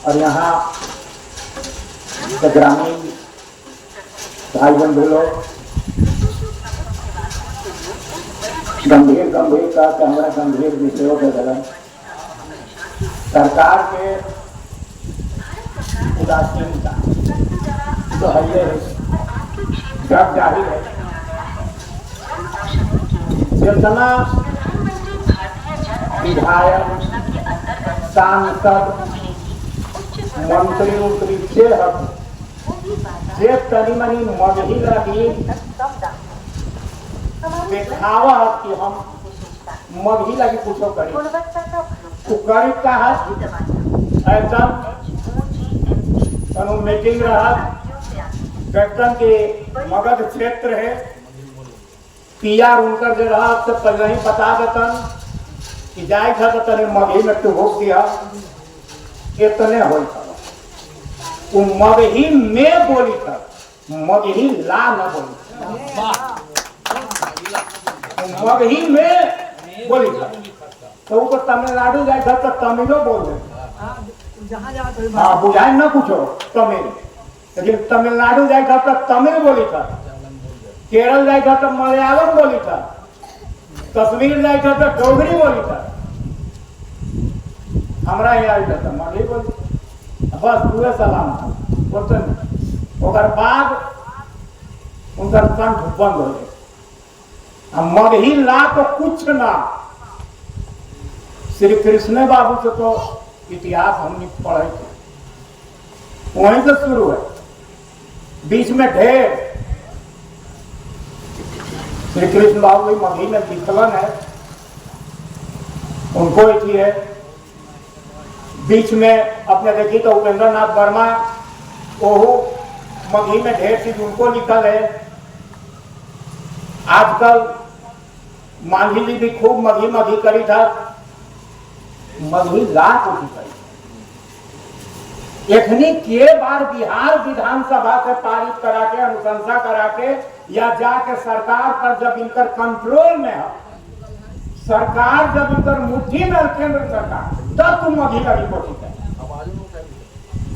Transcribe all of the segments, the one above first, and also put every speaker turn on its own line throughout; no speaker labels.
और यहाँ के ग्रामीण भाई बंधु लोग गंभीर गंभीर का हमारा गंभीर विषयों के दलन सरकार के उदासीनता तो है, जब जाहिर है जितना विधायक सांसद मंत्री उंत्री जे हक जे तनी मनी मगही लगी दिखावा हक कि हम मगही लगी कुछो करी करी का है एकदम तनु मीटिंग रहा एकदम के मगध क्षेत्र है पीआर उनकर जो रहा तो पहले ही बता देतन कि जाए था तो तने मगही में टुभुक दिया इतने हो वो मगही में बोली था मगही ला न बोली मगही में बोली था तो वो तमिलनाडु जाए था तो तमिलो बोल दे हाँ बुझाए न कुछ हो तमिल, लेकिन तमिलनाडु जाए था तो तमिल बोली था, केरल जाए था तो मलयालम बोली था, कश्मीर जाए था तो डोगरी बोली था, हमारा यहाँ आयल था मगही बोली बस पूरे सलाम था बोलते ओकर बाद उनका कंठ बंद हो गए। मगही ला तो कुछ ना। श्री कृष्ण बाबू से तो इतिहास हमने पढ़े थे, वहीं से शुरू है, बीच में ढेर श्री कृष्ण बाबू भी मगही में लिखलन है, उनको ही है। बीच में अपने देखी तो उपेंद्र नाथ वर्मा ओहो मगही में ढेर चीज उनको लिखल है। आजकल मांझी जी भी खूब मगही मगही करी था, मगही लाख उठी करी। एखनी के बार बिहार विधानसभा से पारित करा के अनुशंसा करा के या जाके सरकार पर जब इनकर कंट्रोल में है, सरकार जब इनकर मुट्ठी में केंद्र सरकार, तब तुम मगही का रिपोर्ट है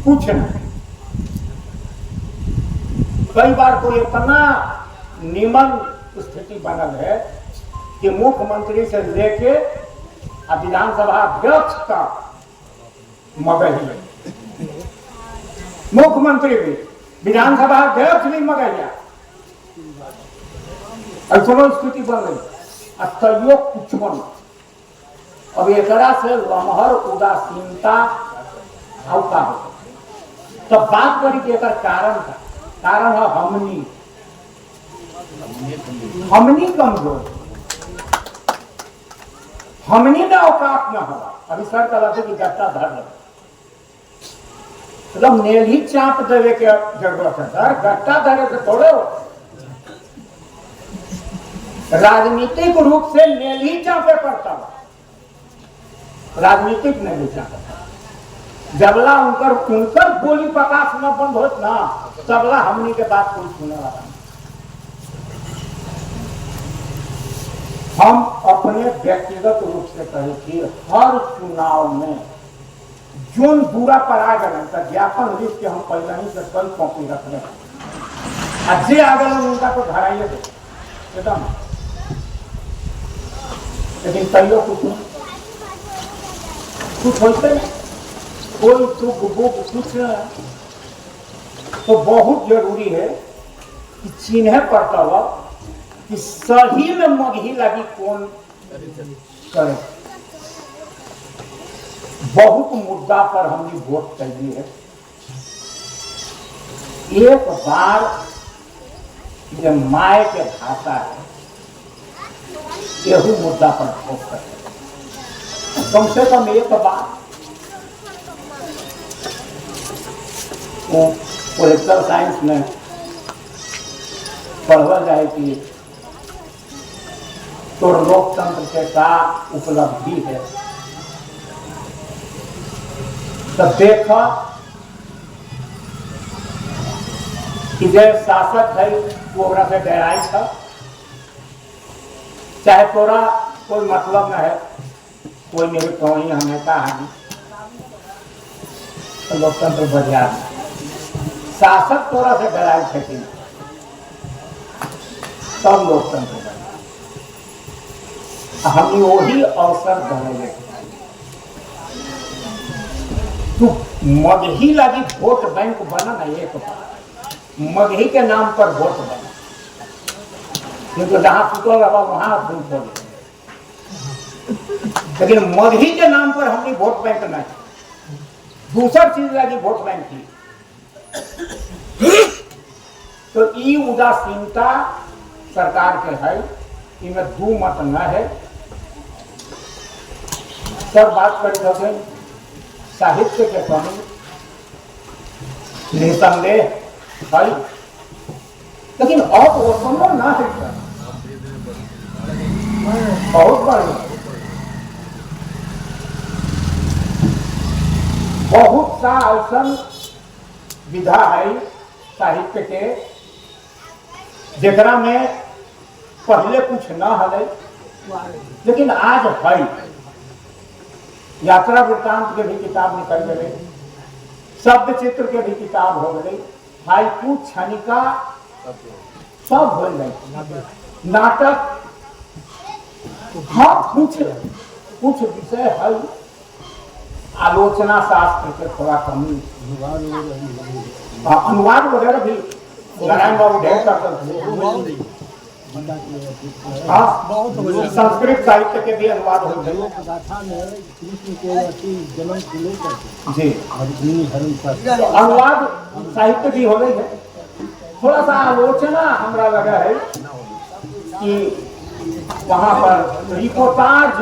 कुछ नहीं। कई बार कोई इतना निमन स्थिति बनल है कि मुख्यमंत्री से लेके विधानसभा अध्यक्ष का मगही, मुख्यमंत्री भी विधानसभा अध्यक्ष भी मगहिया, ऐसा स्थिति बन गई। तैयो कुछ न। अब एकरा से लमहर उदासीनता का हो तब बात करी कि एकर कारण का कारण है हमनी, हमनी कमजोर, हमनी में औकात न हो। अभी सर कहते कि गट्टा धर लगे, मतलब नेल ही चाप देवे के जरूरत है सर, गट्टा धरे से थोड़े हो। राजनीतिक रूप से नेल ही चापे पड़ता है, राजनीतिक नहीं चापे। जबला उनकर उनकर गोली पकास न बंद होत ना, तबला हमनी के बात कोई सुने वाला। हम अपने व्यक्तिगत रूप से कहे कि हर चुनाव में जोन बुरा पर आ गए तो ज्ञापन लिख के हम पहले ही से कल कॉपी रख रहे हैं, जे आ गए उनका तो धराइए दे एकदम, लेकिन तैयो कुछ कुछ होते नहीं, कोई सुख बुक कुछ नहीं। तो बहुत जरूरी है कि चिन्ह पड़ता हुआ कि सही में मगही लगी कौन करे। बहुत मुद्दा पर हमने वोट कैली है। एक बार जो my के भाषा है यही मुद्दा पर वोट कर कम से कम एक बार वो पॉलिटिकल साइंस में पढ़ा जाए कि तो लोकतंत्र के का उपलब्धि है, तब देखा कि जे शासक है वो ओकरा से डराई था, चाहे तोरा कोई मतलब न है, कोई मेरे कहीं हमेशा हानि। तो लोकतंत्र बाजार शासक तोरा से डराए थे कि तब लोकतंत्र बना। हम वही अवसर देने तू मगही लगी वोट बैंक बना ना, एक बार मगही के नाम पर वोट बना, क्योंकि जहां सुतल रहा वहां भूख हो गई। लेकिन मगही के नाम पर हमने वोट बैंक नहीं, दूसर चीज लगी वोट बैंक की। तो ई उदासीनता सरकार के है, इनमें दू मत न है। सर बात करी थके साहित्य के कमी निसंदेह है, लेकिन अब वो सुनो ना है सर, बहुत बढ़ गया। बहुत सा ऐसा विधा है साहित्य के जेकरा में पहले कुछ न हले, लेकिन आज है। यात्रा वृत्तांत के भी किताब निकल गए, शब्द चित्र के भी किताब हो गए, हाइकू क्षणिका सब हो गए, नाटक, हाँ कुछ कुछ विषय है। आलोचना शास्त्र के थोड़ा कमी, अनुवाद वगैरह भी नारायण बाबू ढेर करते थे। हाँ, संस्कृत साहित्य के भी अनुवाद होते हैं जी, अनुवाद साहित्य भी हो रही है। थोड़ा सा आलोचना हमरा लगा है कि वहां पर रिपोर्टाज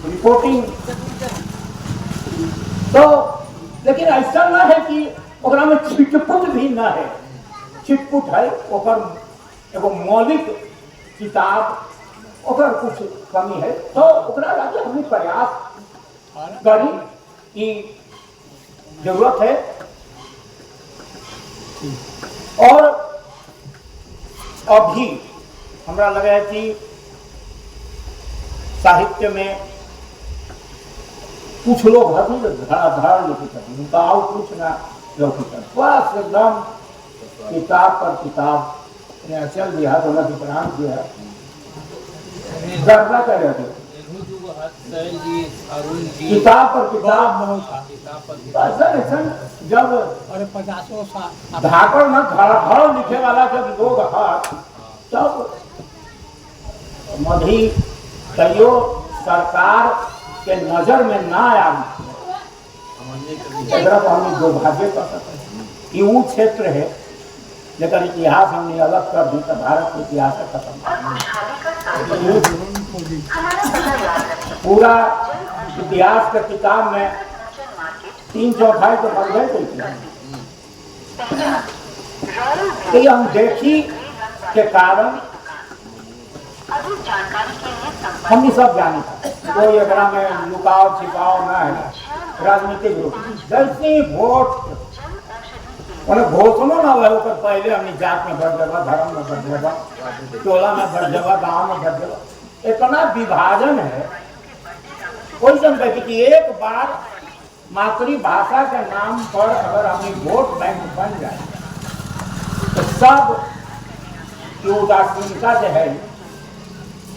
रिपोर्टिंग तो, लेकिन ऐसा ना है कि ओकरा में छिटपुट भी ना है, छिटपुट है ओकर एगो मौलिक किताब ओकर कुछ कमी है, तो ओकरा लागे हमें प्रयास करी की जरूरत है। और अभी हमरा लगा है कि साहित्य में कुछ लोग हथी धड़ाधड़ लिखी करती, उनका और कुछ ना लिखी कर, बस एकदम किताब पर किताब। चल दिया तो विक्रांत दिया गड़बड़ा कर रहे थे, किताब पर किताब। जब धाकड़ न धड़ाधड़ लिखे वाला जब लोग हर, तब मधी तैयो सरकार के नजर में ना आया, तो हम दुर्भाग्य कर सकते हैं कि वो क्षेत्र है लेकिन इतिहास हमने अलग कर दी तो भारत के इतिहास खत्म। पूरा इतिहास के किताब में 3/4 तो बन गए थे। तो ये हम देखी के कारण हम सब जाने था, कोई एकरा में लुकाव छिपाव ना है। राजनीतिक रूप जैसे वोट मैंने घोषणा ना हुआ ओकर पहले हमने जात में बढ़ जावा, धर्म में बढ़ जावा, टोला में बढ़ जावा, गांव में बढ़ जावा, इतना विभाजन है। कोई समझे कि एक बार मातृभाषा के नाम पर अगर हमें वोट बैंक बन जाए तो सब की उदासीनता जो है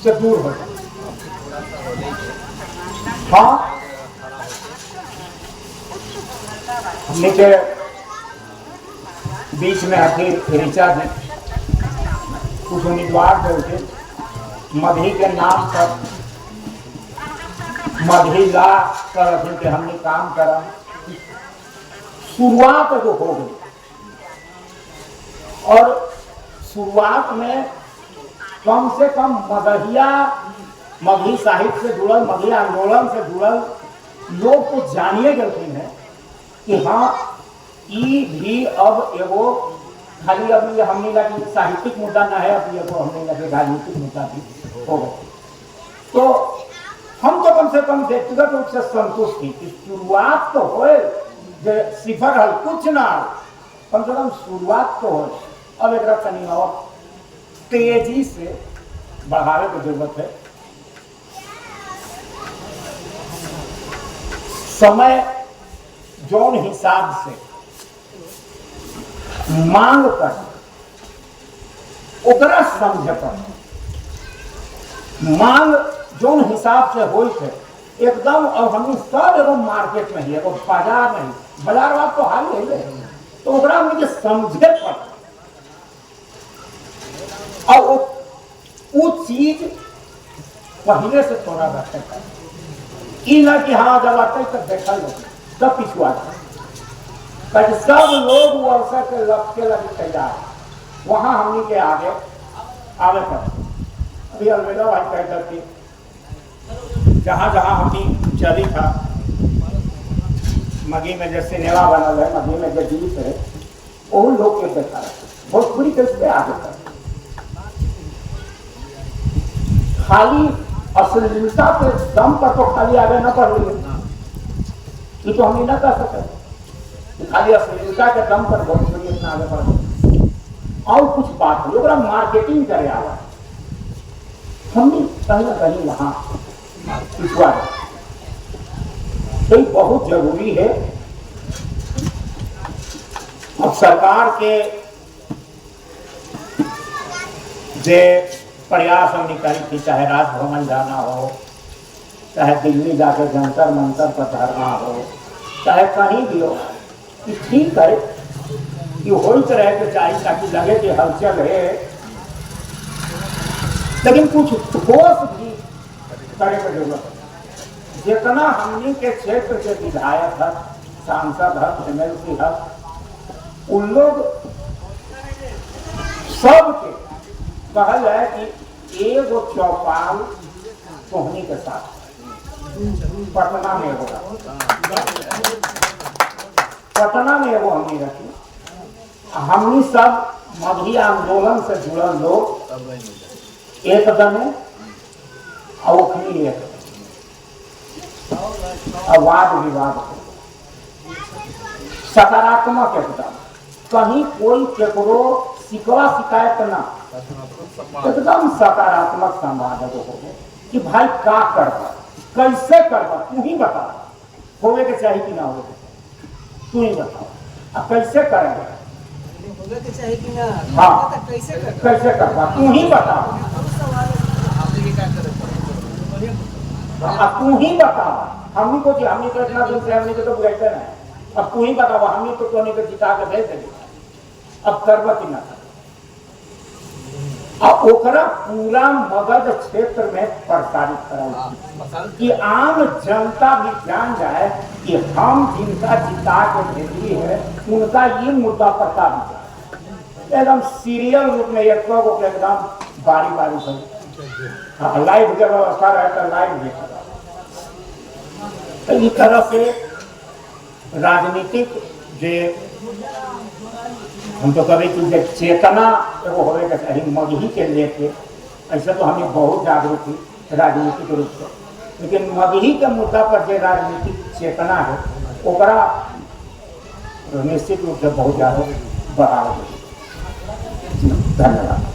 से दूर हो जाए। हाँ, हमने के बीच में आखिर ऋचा जी कुछ उम्मीदवार थे मगही के नाम पर मगही ला कर के हमने काम करा, शुरुआत तो हो गई। और शुरुआत में कम से कम मगहिया मगही साहित्य से जुड़ल, मगही आंदोलन से जुड़ल लोग को जानिए गए हैं कि हाँ ई भी अब एगो खाली अब ये हमने लगी साहित्यिक मुद्दा ना है, अब एगो हमने लगे राजनीतिक मुद्दा भी हो गया। तो हम तो कम से कम व्यक्तिगत रूप से संतुष्ट थी कि शुरुआत तो होए, जे सिफर हल कुछ ना, कम से कम शुरुआत तो हो। अब एक तनी और तेजी से बढ़ावे की जरूरत है। समय जौन हिसाब से मांग कर ओकरा समझे पर मांग जौन हिसाब से होई है एकदम। और हम सब एगो मार्केट में ही एगो बाजार में ही, बाजार बात तो हाल ही है, तो ओकरा मुझे समझे पर और वो चीज पहले से थोड़ा रखे ई ना कि हाँ जब आते तब देखा लो तब पिछुआ जाए। सब लोग वो अवसर के लक्ष्य लगे तैयार, वहां हमनी के आगे आवे पर। अभी अलविदा भाई कह करके जहाँ जहाँ हमनी चली था मगी में जो सिनेमा बनल है, मगी में जो गीत है, वो लोग के देखा भोजपुरी कैसे आगे कर। खाली अश्लीलता के दम पर तो खाली आगे न बढ़ रही, ये तो हम ना कह सकते खाली अश्लीलता के दम पर भोजपुरी इतना आगे बढ़ रही। और कुछ बात है ओकरा मार्केटिंग करे आवा, हमने कहीं ना कहीं वहां पिछुआ। तो बहुत जरूरी है अब सरकार के जे प्रयास हम निकाली थी, चाहे राजभवन जाना हो, चाहे दिल्ली जाके जंतर मंतर पर धरना हो, चाहे कहीं भी हो, ठीक है कि होते रहे के चाहिए ताकि लगे कि हलचल है, लेकिन कुछ ठोस भी करे के जरूरत है। जितना हमनी के क्षेत्र के विधायक है, सांसद है, एमएलसी है, उन लोग सबके कहल है कि एगो चौपाल सोहनी के साथ पटना में होगा, पटना में एगो हमनी रखी। हमनी सब मगही आंदोलन से जुड़ल लोग एक दमे और ओखनी एक और वाद विवाद सकारात्मक एकदम, कहीं कोई केकरो शिकवा शिकायत ना, एकदम सकारात्मक संवाद हो कि भाई का करबा, कैसे करबा, तू ही बता, होवे के चाहिए कि ना होवे के चाहिए, तू ही बता अब कैसे करेंगे,
होवे के चाहिए कि ना,
हाँ
कैसे करबा,
कैसे करबा तू ही बता, अब तू ही बता। हमनी को हमनी तो इतना दिन से हमनी को तो बुझाते ना, अब तू ही बता, हमनी तो कोनी को जिता के भेज देली, अब करबा कि ना। और ओकरा पूरा मगध क्षेत्र में प्रसारित कराई कि आम जनता भी जान जाए कि हम जिनका जिता के भेजली है उनका ये मुद्दा पर का विचार, एकदम सीरियल रूप में एक एकदम बारी बारी से लाइव के व्यवस्था रहे तो लाइव भी। तो इस तरह से राजनीतिक जे हम तो कभी कि चेतना एगो होवे के चाही मगही के लेके, ऐसे तो हमें बहुत जागरूक थी राजनीतिक रूप से, लेकिन मगही के मुद्दा पर जो राजनीतिक चेतना है ओकरा निश्चित रूप से बहुत ज़्यादा बढ़ावा। धन्यवाद।